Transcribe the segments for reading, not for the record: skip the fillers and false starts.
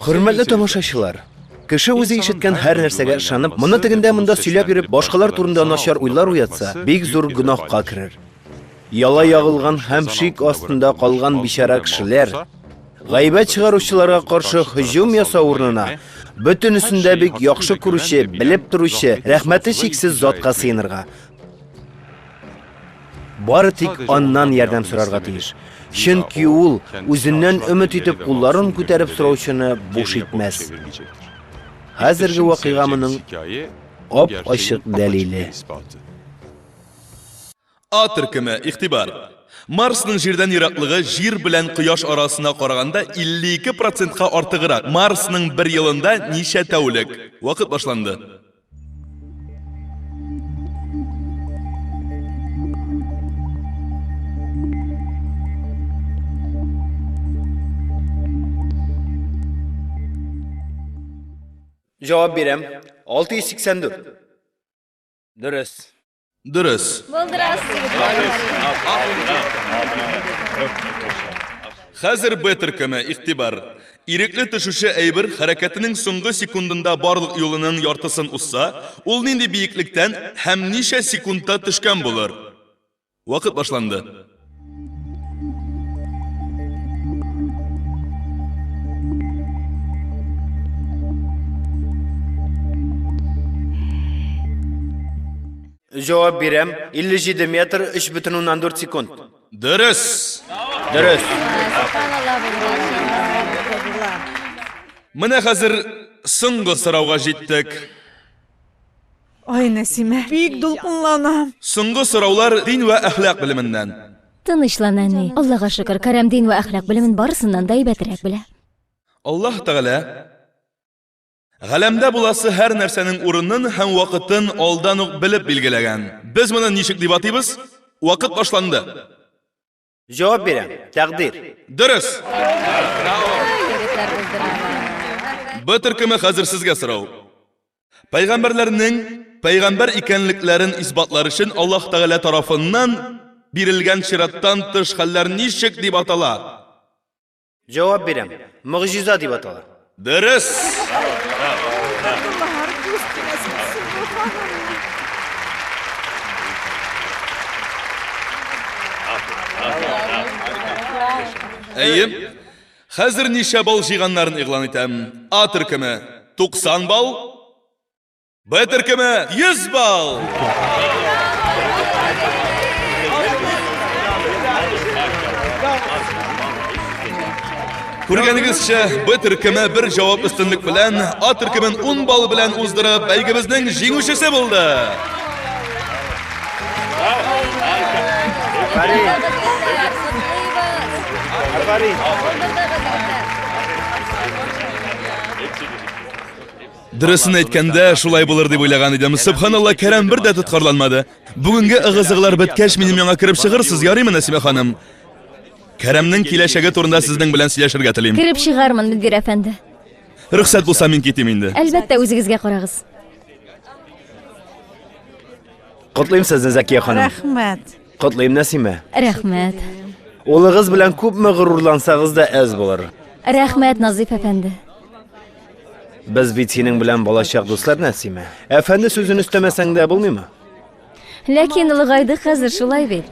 Хөрмәтле тамашачылар, кеше үзе ишеткән һәр нәрсәгә ышанып, моны тегендә-монда сөйләп йөреп, башкалар турында начар уйлар уятса, бик зур гөнаһка керер. Яла ягылган һәм шик астында калган бичара кешеләр, гайбәт чыгаручыларга каршы һөҗүм ясау урынына, бөтенесен дә бик яхшы күрүче, белеп торучы, рәхмәте чиксез затка сыенырга, бары тик аннан ярдәм сорарга тиеш. Чөнки ул үзеннән өмет итеп кулларын күтәреп сораучыны буш итмәс. Хәзерге вакыйга моның ап-ачык дәлиле. А төркеме, игътибар! Марсның Җирдән ераклыгы Җир белән Кояш арасына караганда 52 процентка артыграк. Марсның бер елында ничә тәүлек? Вакыт башланды. Җавап бирәм. 684. Дөрес. Дөрес. Булдырасыз, егетләр. Хәзер Б төркеме, игътибар. Ирекле төшүче әйбер хәрәкәтенең соңгы секундында барлык юлының яртысын узса, ул нинди биеклектән һәм ничә секундта төшкән булыр? Вакыт башланды. Җавап бирәм, 57 метр 3,4 секунд. Дөрес! Дөрес. Менә хәзер соңгы сорауга җиттек. Ай, Нәсимә, бик дулкынланам. Соңгы сораулар дин вә әхлак белеменнән. Тынычлан, әни. Аллага шөкер, Кәрам дин вә әхлак белемен барысыннан да әйбәтрәк белә. Аллаһ Тәгалә Галәмдә буласы һәр нәрсәнең урынын һәм вакытын алдан ук белеп билгеләгән. Без моны ничек дип атыйбыз? Вакыт башланды. Җавап бирәм. Тәкъдир. Дөрес. Б төркеме хәзер сезгә сорау. Пәйгамбәрләрнең пәйгамбәр икәнлекләрен исбатлар өчен Аллаһ Тәгалә тарафыннан бирелгән чираттан тыш хәлләр ничек дип атала? Җавап бирәм. Могҗиза дип атала. Дөрес! Әйе. Хәзер ничә балл җыйганнарын игълан итәм. А төркеме 90 балл, Б төркеме 100 балл! Күргәнегезчә, Б төркеме бер җавап өстенлек белән А төркемен 10 балл белән уздырып, бәйгебезнең җиңүчесе булды. Афәрин! Дөресен әйткәндә, шулай булыр дип уйлаган идем. Сөбханалла, Кәрам бер дә тоткарланмады. Бүгенге ыгы-зыгылар беткәч, минем яңа кереп чыгырсыз, ярыймы, Нәсимә ханым? Кәрәмнең киләчәге турында сезнең белән сөйләшергә телим. Кереп чыгармын, мөдир әфәнде. Рөхсәт булса, мин китим инде. Әлбәттә, үзегезгә карагыз. Котлыйм сезне, Зәкия ханым. Рәхмәт. Котлыйм, Нәсимә. Рәхмәт. Улыгыз белән күпме горурлансагыз да әз булыр. Рәхмәт, Назыйф әфәнде. Без бит синең белән балачак дуслар, Нәсимә. Әфәнде сүзен өстәмәсәң дә булмыймы? Ләкин олыгайдык хәзер, шулай бит.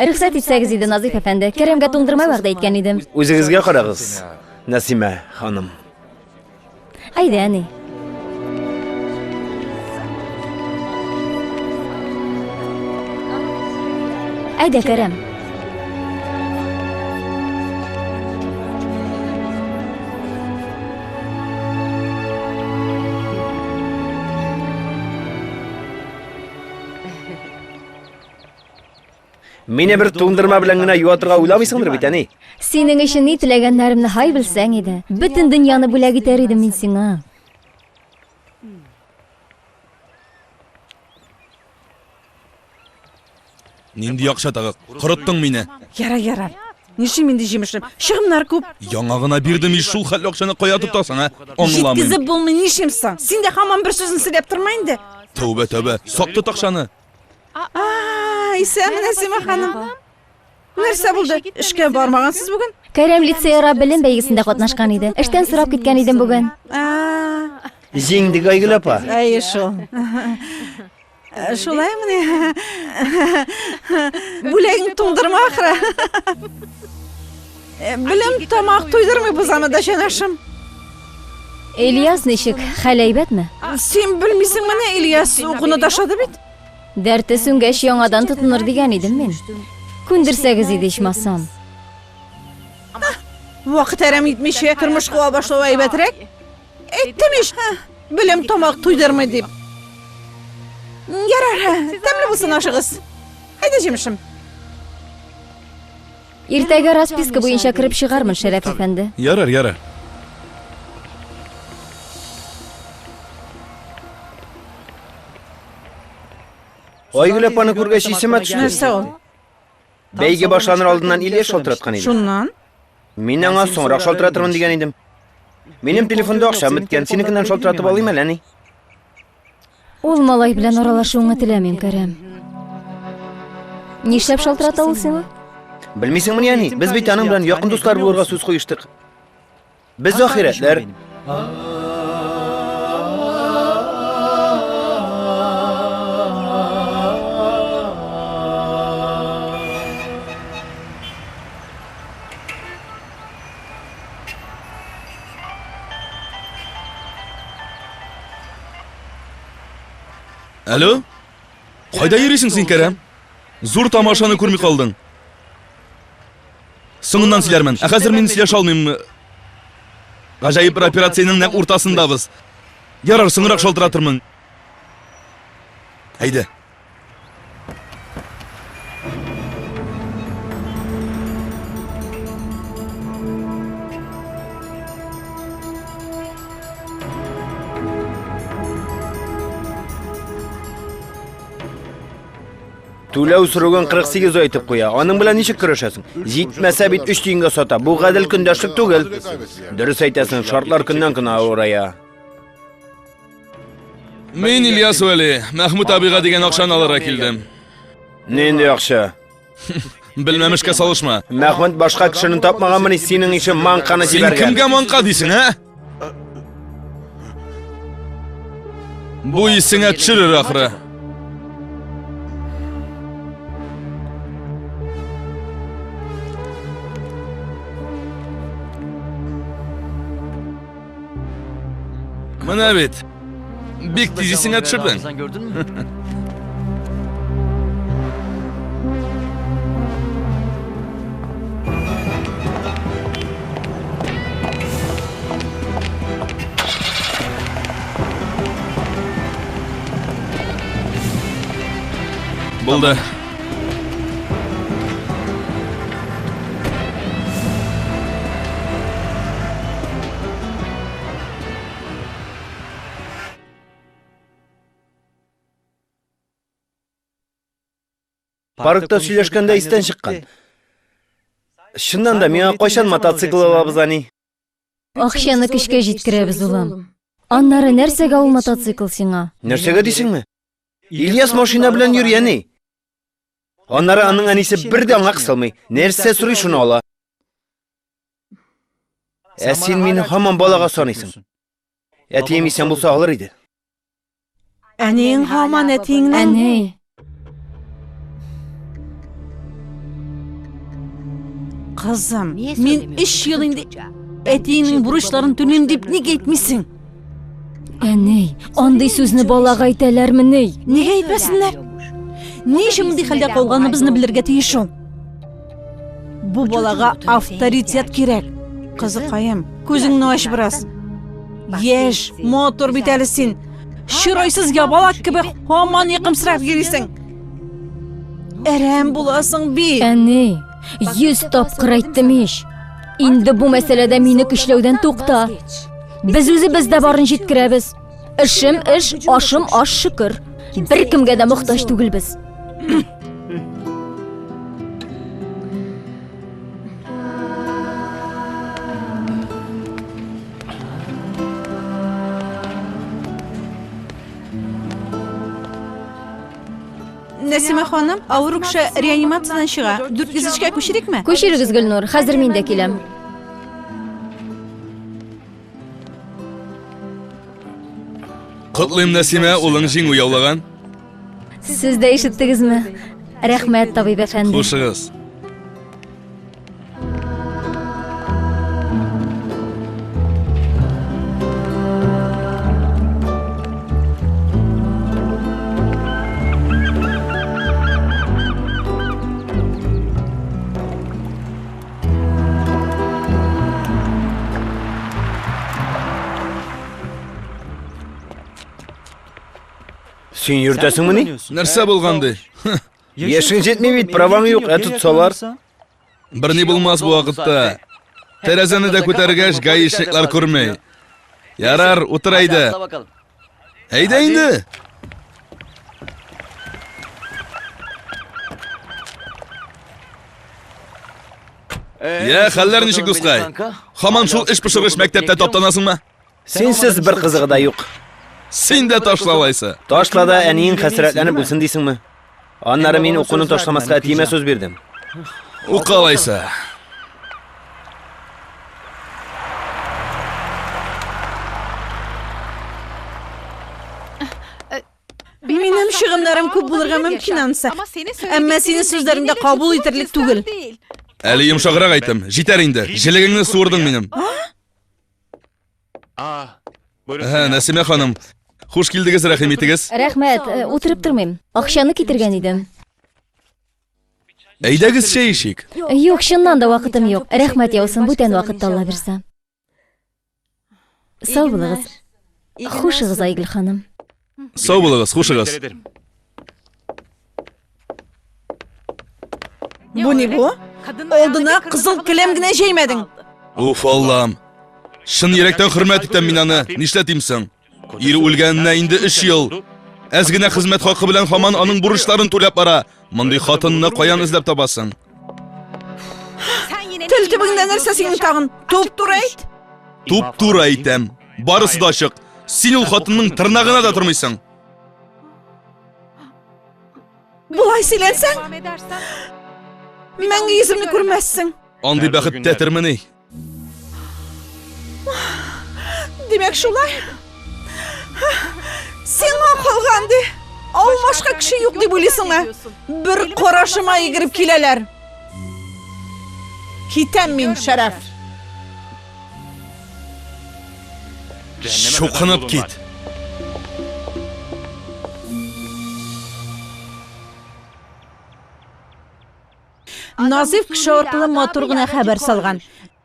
Рөхсәт итсәгез иде, Назыйф әфәнде. Кәрәмгә туңдырма вәгъдә иткән идем. Үзегезгә карагыз, Нәсимә ханым. Әйдә, әни. Әйдә, Кәрәм. Мине бер туңдырма белән генә юатырга уйламыйсыңдыр бит, әни? Синең өчен ни теләгәннәремне һай белсәң иде. Бөтен дөньяны бүләк итәр идем мин сиңа. Нинди акча тагы? Корыттың мине. Ярар, ярар. Нишлим инде җимешем? Чыгымнар күп. Яңа гына бирдем ич, шул хәтле акчаны кая тотасың, ә? Аңламыйм. Җиткезеп булмый, нишлим соң? Син дә һаман бер сүзен сөйләп торма инде. Тәүбә, тәүбә. Сак тот акчаны. Исәнме, Нәсимә ханым. Нәрсә булды? Эшкә бармагансыз бүген? Кәрәм лицейара белем бәйгесендә катнашкан иде. Эштән сорап киткән идем бүген. А, Җиңдек, Айгөл апа. Әйе шул. Шулаймыни? Бүләгең туңдырма ахры. Белем тамак туйдырмый бу заманда, җанашым. Ильяс ничек? Хәл әйбәтме? Син белмисеңмени, Ильяс укуны ташлады бит. Дәрте сүнгәч яңадан тотыныр дигән идем мин. Күндерсәгез иде ичмасам. Вакыт әрәм итмичә тормыш куа башлау әйбәтрәк. Әйттем ич, белем тамак туйдырмый дип. Ярар, тәмле булсын ашыгыз. Әйдә, җимешем. Иртәгә расписка буенча кереп чыгармын, Шәрәф әфәнде. Ярар, ярар. Айгөл апаны күргәч исемә төште. Нәрсә ул? Бәйге башланыр алдыннан Ильяс шалтыраткан иде. Шуннан? Мин аңа соңрак шалтыратырмын дигән идем. Минем телефонда акчам беткән, синекеннән шалтыратып алыйм әле, әни. Ул малай белән аралашуыңны теләмим, Кәрәм. Нишләп шалтырата ул сиңа? Белмисеңмени, әни? Без бит аның белән якын дуслар булырга сүз куештык. Без ахирәтләр. Алло? Кайда йөрисең син, Кәрәм? Зур тамашаны күрми калдың. Соңыннан сөйләрмен. Ә хәзер мин сөйләшә алмыйм. Гаҗәеп бер операциянең нәкъ уртасындабыз. Ярар, соңрак шалтыратырмын. Әйдә. Түләү срогын 48 ай итеп куя. Аның белән ничек көрәшәсең? Җитмәсә бит 3 тиенгә сата. Бу гадел көндәшлек түгел. Дөрес әйтәсең, шартлар көннән-көн авырая. Мин Ильяс Вәли, Мәхмүт абыйга дигән акчаны алырга килдем. Нинди акча? Белмәмешкә салышма. Мәхмүт башка кешене тапмаганмыни, синең ише маңканы Син җибәргән. кемгә маңка дисең, ә? Бу исеңә төшерер ахры. Менә бит. Бик тиз исеңә төшердең. Булды. Паркта сөйләшкәндә истән чыккан. Чыннан да, миңа кайчан мотоцикл алабыз, әни? Акчаны көчкә җиткерәбез, улым. Аннары нәрсәгә ул мотоцикл сиңа? Нәрсәгә дисеңме? Ильяс машина белән йөри, әни. Аннары аның әнисе бер дә аңа кысылмый. Нәрсә сорый, шуны ала. Ә син мине һаман балага саныйсың. Әтием исән булса алыр иде. Әниең һаман әтиеңнең. Әни. Кызым, мин өч ел инде әтиеңнең бурычларын түлим дип ник әйтмисең? Әни, андый сүзне балага әйтәләрмени? Нигә әйтмәсеннәр? Ни өчен мондый хәлдә калганыбызны белергә тиеш ул. Бу балага авторитет кирәк. Кызыкаем, күзеңне ач бераз. Яшь, матур бит әле син. Чырайсыз ябалак кебек һаман йокымсырап йөрисең. Әрәм буласың бит. Әни, 100 тапкыр әйттем ич. Инде бу мәсьәләдә мине көчләүдән тукта. Без үзебез дә барын җиткерәбез. Эшем эш, ашым аш шөкер. Беркемгә дә мохтаҗ түгелбез. Нәсимә ханым, авыру кеше реанимациядән чыга. 403-кә күчерикме? Күчерегез, Гөлнур, хәзер мин дә киләм. Котлыйм, Нәсимә, улың җиңү яулаган. Сез дә ишеттегезме? Рәхмәт, табиб әфәнде. Хушыгыз. Син йөртәсеңмени? Нәрсә булган ди? Яшең җитми бит, праваң юк, ә тотсалар? Берни булмас бу вакытта. Тәрәзәне дә күтәргәч, гаишниклар күрми. Ярар, утыр әйдә. Әйдә инде. Я, хәлләр ничек, дускай? Хаман шул эш пошыргыч мәктәптә таптанасыңмы? Синсез бер кызыгы да юк. Син дә ташла алайса. Ташла да әниең хәсрәтләнеп үлсен дисеңме? Аннары мин укуны ташламаска әтиемә сүз бирдем. Укы алайса. Минем чыгымнарым күп булырга мөмкин анысы. Әмма синең сүзләреңдә кабул итерлек түгел. Әле йомшаграк әйтәм. Җитәр инде. Җелегеңне суырдың минем. Ә, Нәсимә ханым, хуш килдегез, рәхим итегез. Рәхмәт, э, утырып тормыйм. Акчаны китергән идем. Әйдәгез чәй эчик. Юк, чыннан да вакытым юк. Рәхмәт яусын, бүтән вакытта Алла бирсә. Сау булыгыз. Хушыгыз, Айгөл ханым. Сау булыгыз, хушыгыз. Бу ни бу? Алдына кызыл келәм генә җәймәдең. Уф, Аллам. Чын йөрәктән хөрмәт итәм мин аны. Нишләтим соң? Ир үлгәненә инде 3 ел. Әз генә хезмәт хакы белән һаман аның бурычларын түләп бара. Мондый хатынны каян эзләп табасың? Тел төбеңдә нәрсә синең тагын? Туп-туры әйт. Туп-туры әйтәм. Барысы да ачык. Син ул хатынның тырнагына да тормыйсың. Болай сөйләнсәң, мәңге йөземне күрмәссең. Андый бәхет тәтермени? Димәк, шулай. Сиңа калган ди. Алмашка кеше юк дип уйлыйсыңмы? Бер карашыма йөгереп киләләр. Китәм мин, Шәрәф. Чукынып кит. Назиф кеше аркылы матур гына хәбәр салган.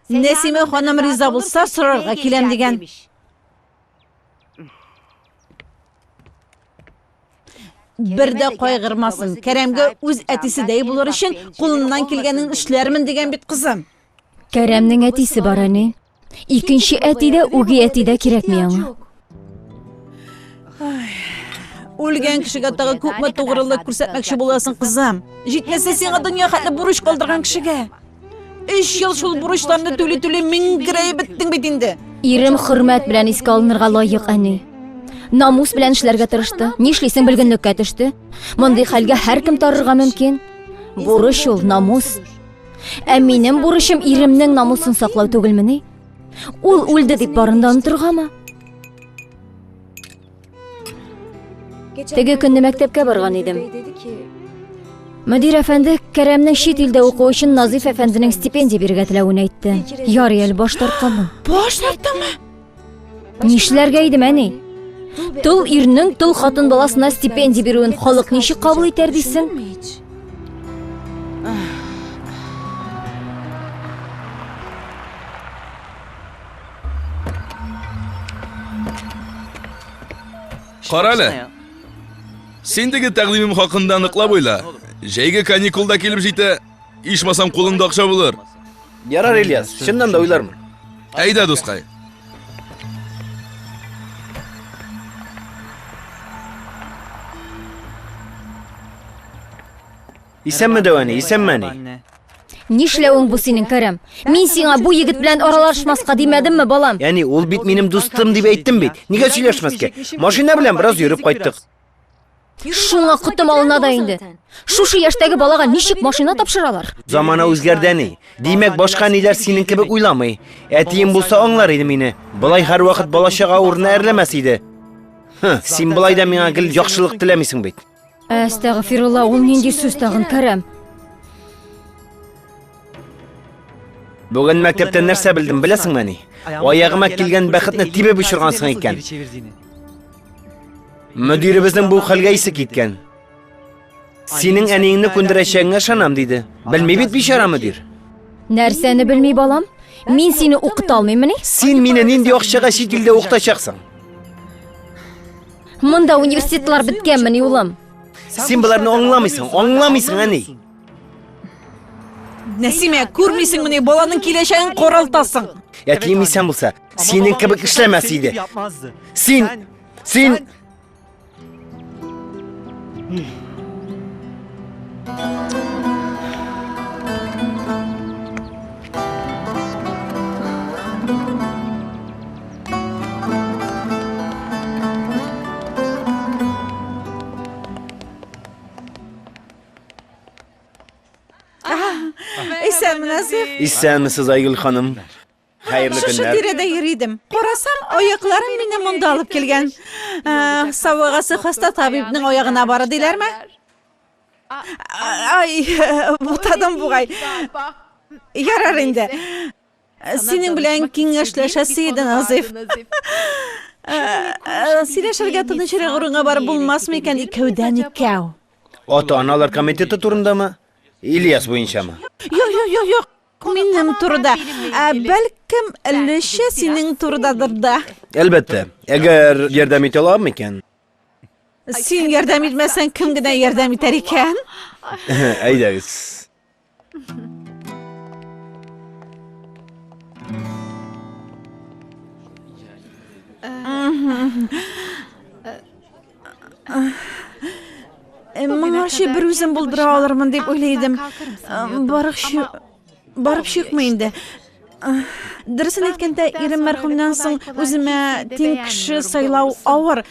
Нәсимә ханым риза булса, сорарга киләм дигән. Бер дә кайгырмасын, Кәрәмгә үз әтиседәй булыр өчен кулыннан килгәнен эшләрмен дигән бит кызым. Кәрәмнең әтисе бар, әни. Икенче әти дә, үги әти дә кирәкми аңа. Үлгән кешегә тагы күпме тугрылык күрсәтмәкче буласың, кызым? Җитмәсә сиңа дөнья хәтле бурыч калдырган кешегә. Өч ел шул бурычларны түли-түли миңгерәеп беттең бит инде. Ирем хөрмәт белән искә алынырга лаек, әни. Намус белән эшләргә тырышты. Нишлисең, бөлгенлеккә төште. Мондый хәлгә һәркем тарырга мөмкин. Бурыч ул, намус. Ә минем бурычым иремнең намусын саклау түгелмени? Ул үлде дип барын да онытыргамы? Теге көнне мәктәпкә барган идем. Мөдир әфәнде Кәрәмнең чит илдә укуы өчен Назиф әфәнденең стипендия бирергә теләвен әйтте. Ярый әле баш тартканмын. Баш тарттыңмы? Нишләргә идем, әни? Тол ирнең тол хатын баласына стипендия бирүен халык ничек кабул итәр дисең? Кара әле. Син теге тәкъдимем хакында ныклап уйла. Җәйге каникул да килеп җитә. Ичмасам кулыңда акча булыр. Ярар, Ильяс, чыннан да уйлармын. Әйдә, дускай. Исәнме, дәү әни, исәнме, әни? Нишләвең бу синең, Кәрәм? Мин сиңа бу егет белән аралашмаска димәдемме, балам? Әни, ул бит минем дустым дип әйттем бит. Нигә сөйләшмәскә? Машина белән бераз йөреп кайттык. Шуңа котым алына да инде. Шушы яшьтәге балага ничек машина тапшыралар? Замана үзгәрде, әни. Димәк, башка әниләр синең кебек уйламый. Әтием булса аңлар иде мине. Болай һәрвакыт бала-чага урынына әрләмәс иде. Хы, син болай да миңа гел яхшылык теләмисең бит. Әстәгъфирулла, ул нинди сүз тагын, Кәрәм? Бүген мәктәптә нәрсә белдем, беләсеңме, әни? Аягыма килгән бәхетне тибеп очыргансың икән. Мөдиребезнең бу хәлгә исе киткән. Синең әниеңне күндерәчәгеңә ышанам, диде. Белми бит бичара мөдир. Нәрсәне белми, балам? Мин сине укыта алмыйммыни? Син мине нинди акчага чит илдә укытачаксың? Монда университетлар беткәнмени, улым? Син боларны аңламыйсың, аңламыйсың, әни. Нәсимә, күрмисеңмени, баланың киләчәген каралтасың. Әтием исән булса, синең кебек эшләмәс иде. Син, син Исәнме, Назиф. Исәнмесез, Айгөл ханым. Хәерле Шушы көннәр. тирәдә йөри идем. Карасам, аякларым мине монда алып килгән. Ә, Савыгасы хаста табибның аягына бара диләрме? Ай, бутадым бугай. Ярар инде. Синең белән киңәшләшәсе иде, Назиф. Сөйләшергә тынычрак урынга барып булмасмы икән икәүдән икәү? Ата-аналар комитеты турындамы? Ильяс буенчамы? Юк, юк, юк, юк. Минем турыда. Ә, бәлкем, өлешчә синең турыдадыр да. Әлбәттә. Әгәр ярдәм итә алам икән. Син ярдәм итмәсәң, кем генә ярдәм итәр икән? Әйдәгез. Моңарчы бер үзем булдыра алырмын дип уйлый идем. Барып чыкмый инде. Дөресен әйткәндә, ирем мәрхүмнән соң үземә тиң кеше сайлау авыр.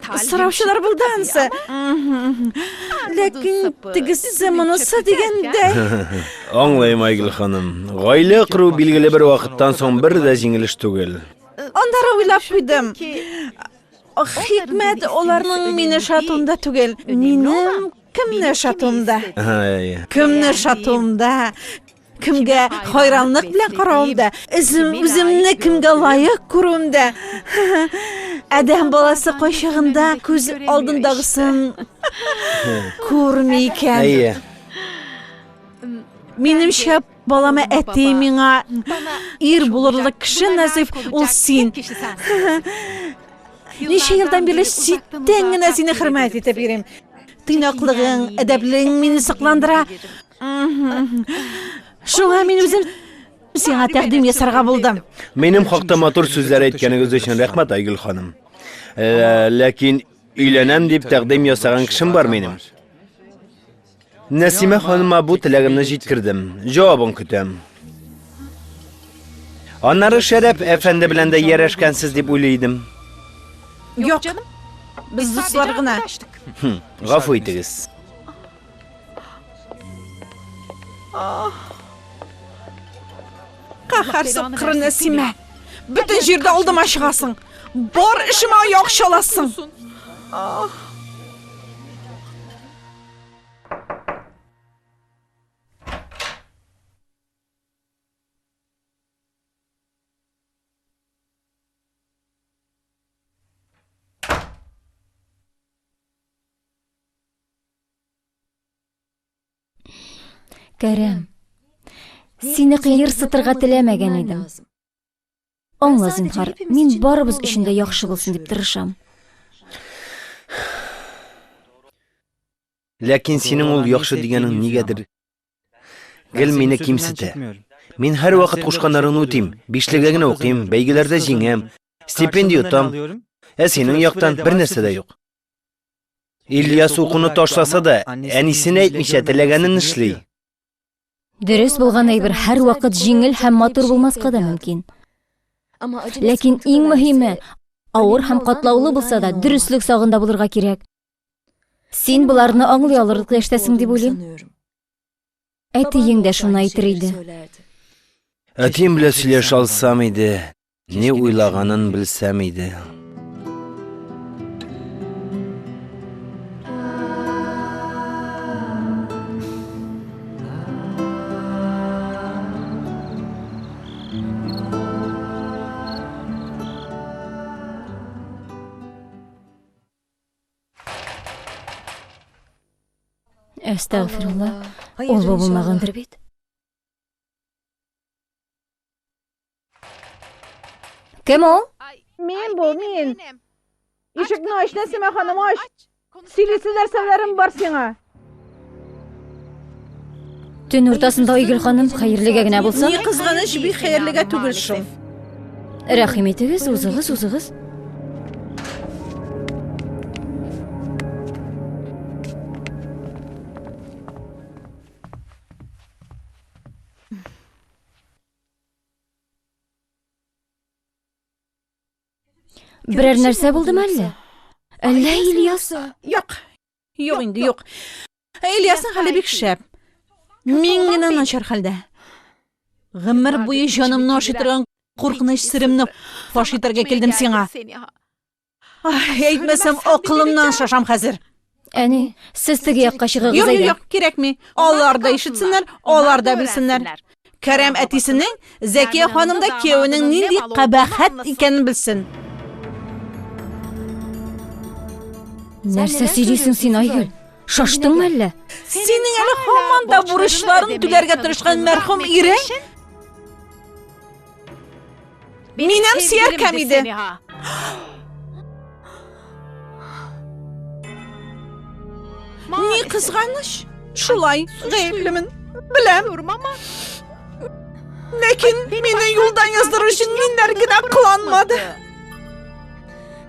Сораучылар булды ансы. Ләкин тегесе монысы дигәндәй. Аңлыйм, Айгөл ханым. Гаилә кору билгеле бер вакыттан соң бер дә җиңел эш түгел. Аннары уйлап куйдым. Хикмәт аларның мине ошатуында түгел, минем кемне ошатуымда. Кемне ошатуымда, кемгә хайранлык белән каравымда, үзем үземне кемгә лаек күрүемдә. Адәм баласы кайчагында күз алдындагысын күрми икән. Әйе. Минемчә, балама әти миңа ир булырлык кеше, Назиф, ул син. Ничә елдан бирле читтән генә сине хөрмәт итеп йөрим. Тыйнаклыгың, әдәплелегең мине сокландыра. Шуңа мин үзем сиңа тәкъдим ясарга булдым. Минем хакта матур сүзләр әйткәнегез өчен рәхмәт, Айгөл ханым. Э, ләкин өйләнәм дип тәкъдим ясаган кешем бар минем. Нәсимә ханыма бу теләгемне җиткердем. Җавабын көтәм. Аннары Шәрәп әфәнде белән дә ярәшкәнсез дип уйлый идем. Юк, без дуслар гына. Хм, гафу итегез. Каһәр суккыры Нәсимә. Бөтен җирдә алдыма чыгасың. Бар эшемә аяк чаласың. Кәрәм, сине кыерсытырга теләмәгән идем. Аңла, зинһар, мин барыбыз өчен дә яхшы булсын дип тырышам. Ләкин синең ул яхшы дигәнең нигәдер гел мине кимсетә. Мин һәрвакыт кушканнарын үтим, бишлегә генә укыйм, бәйгеләрдә җиңәм, стипендия отам. Ә синең яктан бер нәрсә дә юк. Ильяс укуны ташласа да, әнисенә әйтмичә теләгәнен эшли. Дөрес булган әйбер һәрвакыт җиңел һәм матур булмаска да мөмкин. Ләкин иң мөһиме, авыр һәм катлаулы булса да, дөреслек сагында булырга кирәк. Син боларны аңлый алырлык яшьтәсең дип уйлыйм. Әтиең дә шуны әйтер иде. Әтием белән сөйләшә алсам иде, ни уйлаганын белсәм иде. Әстәгъфирулла. Ул бу булмагандыр бит. Кем ул? Мин бу, мин. Ишекне ач, Нәсимә ханым, ач. Сөйлисе нәрсәләрем бар сиңа. Төн уртасында Айгөл ханым хәерлегә генә булса? Ни кызганыч, бик хәерлегә түгел шул. Рәхим итегез, узыгыз, узыгыз. Берәр нәрсә булдымы әллә? Әллә Ильяс? Юк. Юк инде, юк. Ильясның хәле бик шәп. Мин генә начар хәлдә. Гомер буе җанымны ашый торган куркыныч серемне фаш итәргә килдем сиңа. Ай, әйтмәсәм, акылымнан шашам хәзер. Әни, сез теге якка чыгыгыз Юк, юк, әйдә. юк, кирәкми. Алар да ишетсеннәр, алар да белсеннәр. Кәрәм әтисенең, Зәкия ханым да киявенең нинди кабахәт икәнен белсен. Нәрсә сөйлисең син, Айгөл? Шаштыңмы әллә? Синең әле һаман да бурычларын түләргә тырышкан мәрхүм ирең Минем сөяркәм иде. Ни кызганыч, шулай гаеплемен. Беләм. Ләкин мине юлдан яздыру өчен ниләр генә кыланмады.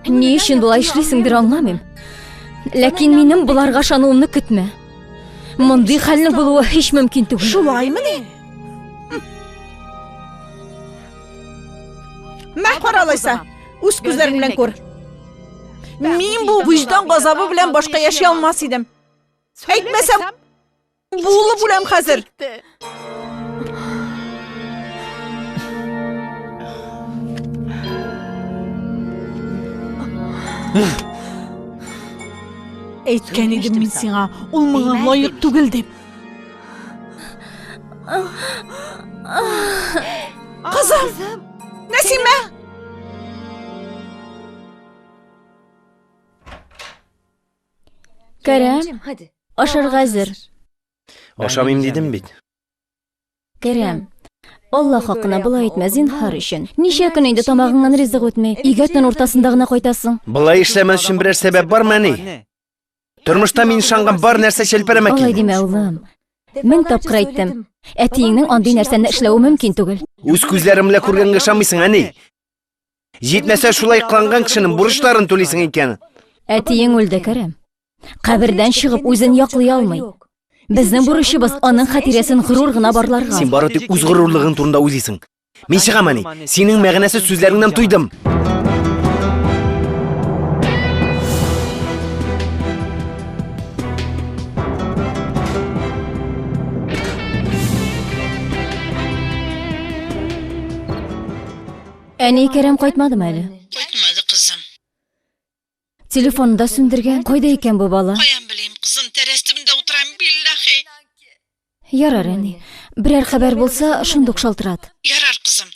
Ни өчен болай эшлисеңдер аңламыйм. Ләкин минем боларга ышануымны көтмә. Мондый хәлнең булуы һич мөмкин түгел. Шулаймыни? Мә, кара алайса. Үз күзләрең белән күр. Мин бу вөҗдан газабы белән башка яши алмас идем. Әйтмәсәм, буылып үләм хәзер. Әйткән идем мин сиңа, ул моңа лаек түгел дип. Кызым! Нәсимә! Кәрәм, ашарга әзер. Ашамыйм дидем бит. Кәрәм, Алла хакына болай итмә, зинһар өчен. Ничә көн инде тамагыңнан ризык үтми, өйгә төн уртасында гына кайтасың. Болай эшләмәс өчен берәр сәбәп бармы, әни? Тормышта мин ышанган бар нәрсә челпәрәмә Алай килде. димә, улым. Мең тапкыр әйттем. Әтиеңнең андый нәрсәне эшләве мөмкин түгел. Үз күзләрем белән күргәнгә ышанмыйсың, әни. Җитмәсә шулай кыланган кешенең бурычларын түлисең икән. Әтиең үлде, Кәрәм. Кабердән чыгып үзен яклый алмый. Безнең бурычыбыз аның хатирәсен горур гына барларга. Син бары тик үз горурлыгың турында уйлыйсың. Мин чыгам, әни. Синең мәгънәсез сүзләреңнән туйдым. Әни, Кәрәм кайтмадымы әле? Кайтмады, кызым. Телефонын да сүндергән. Кайда икән бу бала? Каян белим, кызым, тәрәз төбендә утырам, билләхи. Ярар, әни. Берәр хәбәр булса, шундук шалтырат. Ярар, кызым.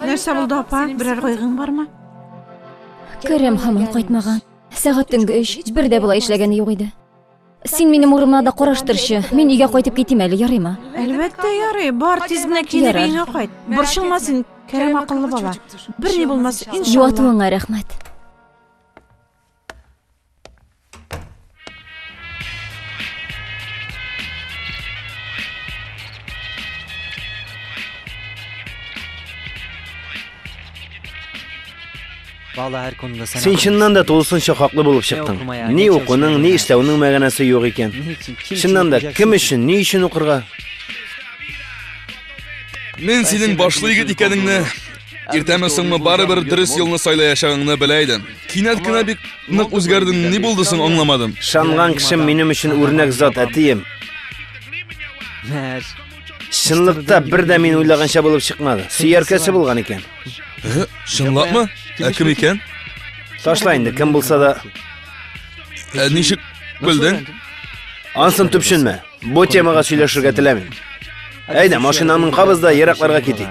Нәрсә булды, апа? Берәр кайгың бармы? Кәрәм һаман кайтмаган. Сәгать төнге өч, бер дә болай эшләгәне юк иде. Син минем урыныма да караштырчы. Мин өйгә кайтып китим әле, ярыймы? Әлбәттә, ярый. Бар, тиз генә киенеп Ярар. өеңә кайт. Борчылма син, Кәрәм акыллы бала. Берни булмас, иншалла. Юатуыңа рәхмәт. Син чыннан да тулысынча хаклы булып чыктың. Ни укуның, ни эшләүнең мәгънәсе юк икән. Чыннан да, кем өчен, ни өчен укырга? Мин синең башлы егет икәнеңне, иртәме соңмы барыбер дөрес юлны сайлаячагыңны белә идем. Кинәт кенә бик нык үзгәрдең, ни булды соң, аңламадым. Ышанган кешем минем өчен үрнәк зат, әтием. Чынлыкта бер дә мин уйлаганча булып чыкмады. Сөяркәсе булган икән. Э, чынлапмы? Ә кем икән? Ташла инде, кем булса да. Ә ничек белдең? Ансын төпченмә. Бу темага сөйләшергә теләмим. Әйдә, машинаңны кабыз да еракларга китик.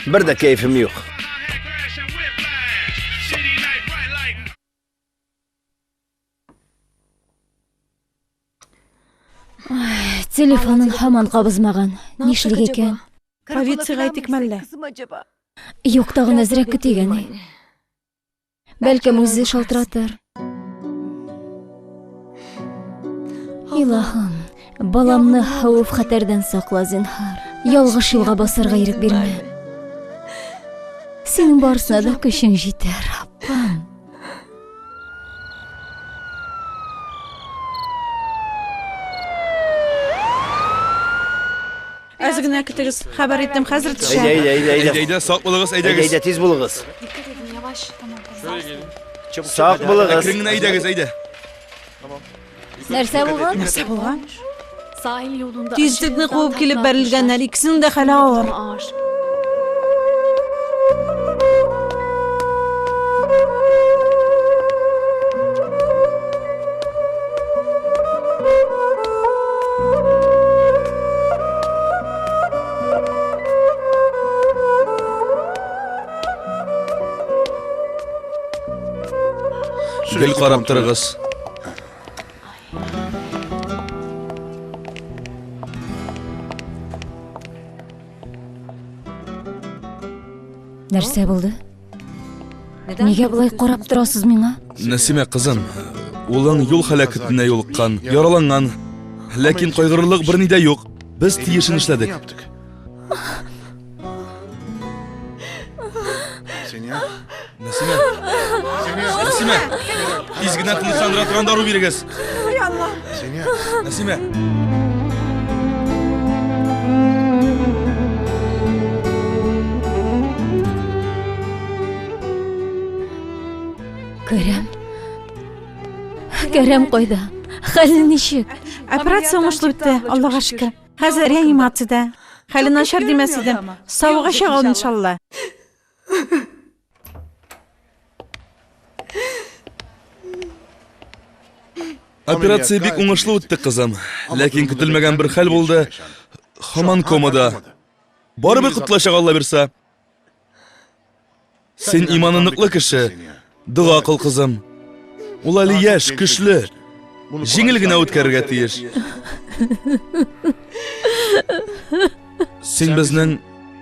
Бер дә кәефем юк. Телефонын һаман кабызмаган. Нишлик икән? Полициягә әйтик мәллә? Юк, тагын әзрәк көтик әни. Бәлкем үзе шалтыратыр. Илаһым, баламны хәвеф-хәтәрдән сакла, зинһар. Ялгыш юлга басарга ирек бирмә. Синең барысына да көчең җитә, Раббым. Әз генә көтегез, хәбәр иттем, хәзер төшә. Әйдә, әйдә, әйдә, Әйдә, әйдә, сак булыгыз, Әйдә, әйдәгез. әйдә, тиз булыгыз. Сак булыгыз. Әкрен генә әйдәгез, әйдә. Нәрсә булган? Нәрсә булган? Тизлекне куып килеп бәрелгәннәр, икесенең дә хәле авыр. Гел карап торыгыз. Нәрсә булды? Нигә болай карап торасыз миңа? Нәсимә кызым, улың юл һәлакәтенә юлыккан, яраланган. Ләкин кайгырырлык берни дә юк. Без тиешен эшләдек. Нәсимә! Нәсимә! Тиз генә тынычландыра торган дару бирегез. Нәсимә! Кәрәм. Кәрәм кайда? Хәле ничек? Операция уңышлы үтте, Аллага шөкер. Хәзер реанимациядә. Хәле начар димәс идем. Савыгачак ул, иншалла. Операция бик уңышлы үтте, кызым. Ләкин көтелмәгән бер хәл булды. Хаман комада. Барыбер котылачак, Алла бирса. Син иманы ныклы кеше. Дога кыл, кызым. Ул әле яшь, көчле. Җиңел генә үткәрергә тиеш. Син безнең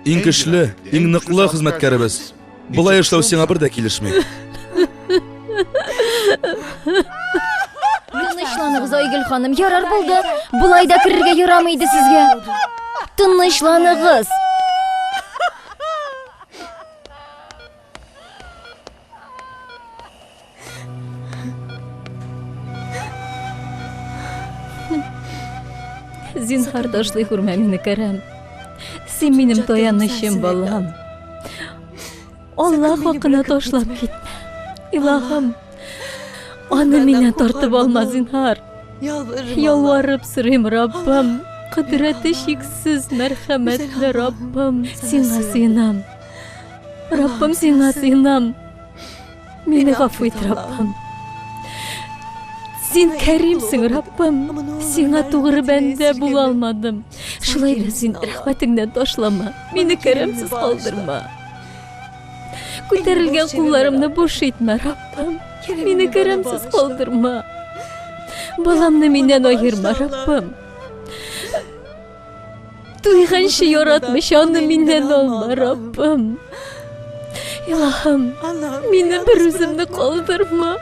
иң көчле, иң ныклы хезмәткәребез. Болай эшләү сиңа бер дә килешми. Тынычланыгыз, Айгөл ханым. Ярар булды. Болай да керергә ярамый иде сезгә. Тынычланыгыз. Зинһар ташлый күрмә мине, Кәрәм. Син минем таянычым, балам. Алла хакына ташлап китмә. Илаһым, аны миннән тартып алма, зинһар. Ялварып сорыйм, Раббым. Кодрәте чиксез, мәрхәмәтле Раббым, сиңа сыенам. Раббым, сиңа сыенам. Мине гафу ит, Раббым. Син кәримсең, Раббым. Сиңа тугры бәндә була алмадым. Шулай да син рәхмәтеңнән ташлама. Мине кәрәмсез калдырма. Күтәрелгән кулларымны буш итмә, Раббым. Мине кәрәмсез калдырма. Баламны миннән аерма, Раббым. Туйганчы яратмыйча аны миннән алма, Раббым. Илаһым, мине бер үземне калдырма.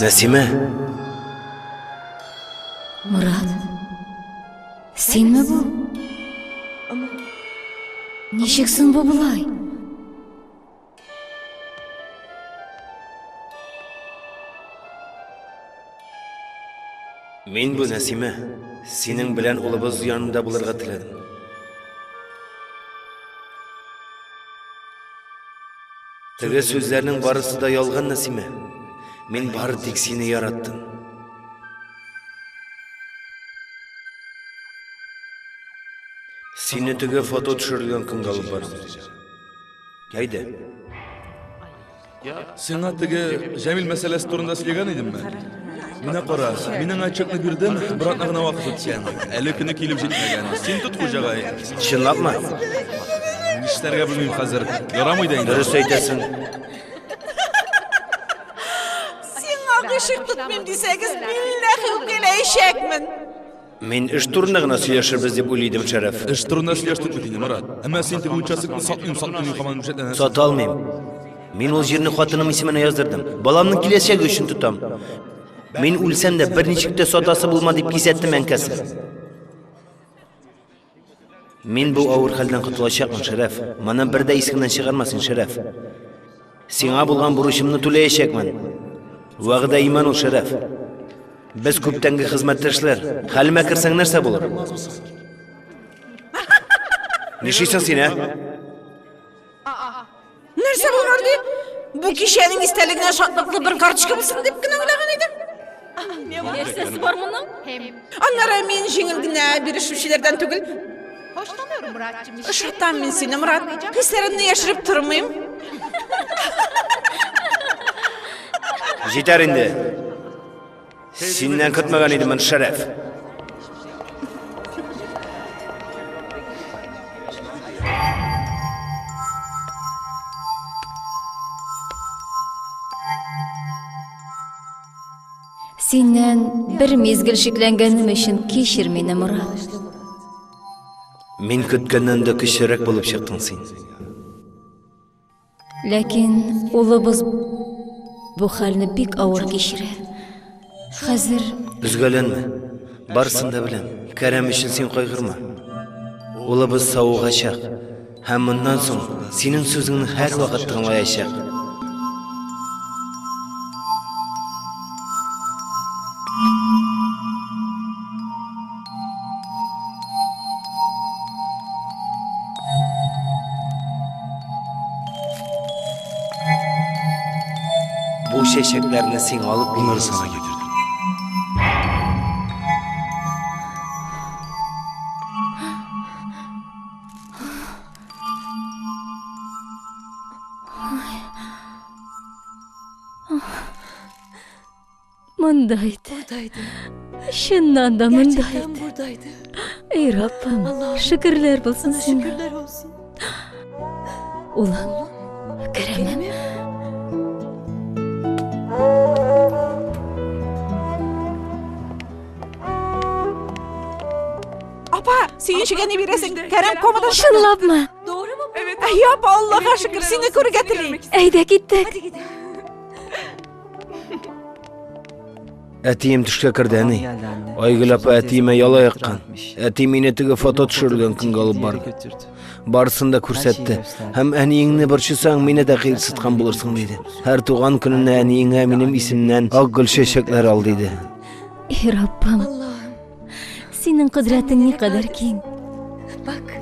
Нәсимә. Мурат. Синме бу? Ничек соң бу болай? Мин бу Нәсимә. Синең белән улыбыз янында булырга теләдем. Теге сүзләрнең барысы да ялган, Нәсимә. Мин бары тик сине яраттым. Сине теге фото төшерелгән көнгә алып барам. Әйдә. Сиңа теге Җәмил мәсьәләсе турында сөйләгән идемме? Менә кара, мин аңа чекны бирдем, бер атна гына вакыт үткән. Әле көне килеп җитмәгән. Син тот хуҗагай. Чынлапмы? Нишләргә белмим хәзер. Ярамый да инде. Дөрес әйтәсең. Сиңа гыйшык тотмыйм дисәгез, билләһи үпкәләячәкмен. Мин эш турында гына сөйләшербез дип уйлый идем, Шәрәф. Эш турында сөйләштек бит инде, Морат. Әмма син теге участокны сатмыйм, сатмыйм дип һаман үҗәтләнәсең. Сата алмыйм. Мин ул җирне хатыным исеменә яздырдым. Баламның киләчәге өчен тотам. Мин үлсәм дә берничек тә сатасы булма дип кисәттем әнкәсе. Мин бу авыр хәлдән котылачакмын, Шәрәф. Моны бер дә исеңнән чыгарма син, Шәрәф. Сиңа булган бурычымны түләячәкмен. Вәгъдә иман ул, Шәрәф. Без күптәнге хезмәттәшләр. Хәлемә керсәң нәрсә булыр? Нишлисең син, ә? Нәрсә булган ди? Бу кичәнең истәлегенә шатлыклы бер карточка булсын дип кенә уйлаган идем. Нәрсәсе бар моның? Аннары мин җиңел генә бирешүчеләрдән түгел. Ошатам мин сине, Мурат. Хисләремне яшереп тормыйм. Җитәр инде. Синнән көтмәгән идем, Шәрәф. Синнән бер мизгел шикләнгәнем өчен кичер мине, Мурат. Мин көткәннән дә көчлерәк булып чыктың син. Ләкин улыбыз бу хәлне бик авыр кичерә. Хәзер Өзгәләнмә. Барысын да беләм. Кәрәм өчен син кайгырма. Улыбыз савыгачак. Һәм моннан соң синең сүзеңне һәрвакыт тыңлаячак. Бу чәчәкләрне сиңа алып Bunları sana getirdim. Монда иде. Чыннан да монда иде. Эй, Раббым, шөкерләр булсын сиңа. Улым, Кәрәмем. Апа, сөенчегә ни бирәсең? Кәрәм комадан чыкты. Чынлапмы? Әйе, апа, Аллага шөкер, сине күрергә тели. Әйдә киттек. Әтием төшкә керде, әни. Айгөл апа әтиемә яла яккан. Әти мине теге фото төшерелгән көнгә алып барды. Барысын да күрсәтте. Һәм әниеңне борчысаң, мине дә кыерсыткан булырсың, диде. Һәр туган көненә әниеңә минем исемнән ак гөл чәчәкләр ал, диде. Эй, Раббым. Синең кодрәтең никадәр киң. Bak.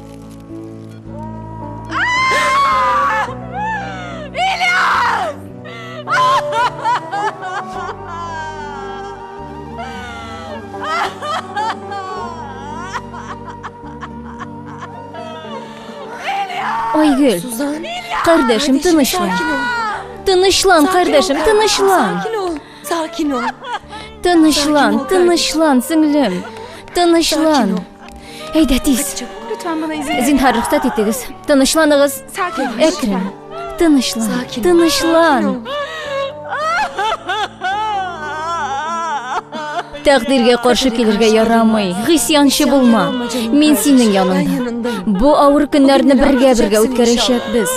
Айгөл, Suzan. кардәшем, тынычлан. Sakin ol. Тынычлан, кардәшем, тынычлан. Sakin ol. Sakin ol. Тынычлан, Sakin ol, тынычлан, сеңлем. Тынычлан. Sakin ol. Әйдә тиз. Lütfen bana izin ver. Зинһар рөхсәт итегез. Тынычланыгыз. Sakin ol. Әкрен. Тынычлан. Sakin ol. Тынычлан. Sakin ol. Тәкъдиргә каршы килергә ярамый. Гыйсьянчы булма. Мин синең Ben яныңда. yanındayım. Бу авыр көннәрне бергә-бергә үткәрәчәкбез.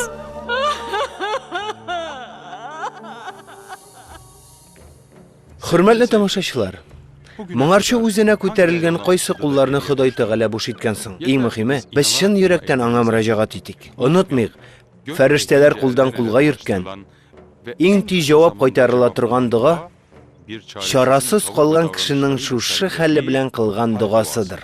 Хөрмәтле тамашачылар, моңарчы үзенә күтәрелгән кайсы кулларны Ходай Тәгалә буш иткән соң? Иң мөһиме, без чын йөрәктән аңа мөрәҗәгать итик. Онытмыйк, фәрештәләр кулдан кулга йөрткән, иң тиз җавап кайтарыла торган дога чарасыз калган кешенең шушы хәле белән кылган догасыдыр.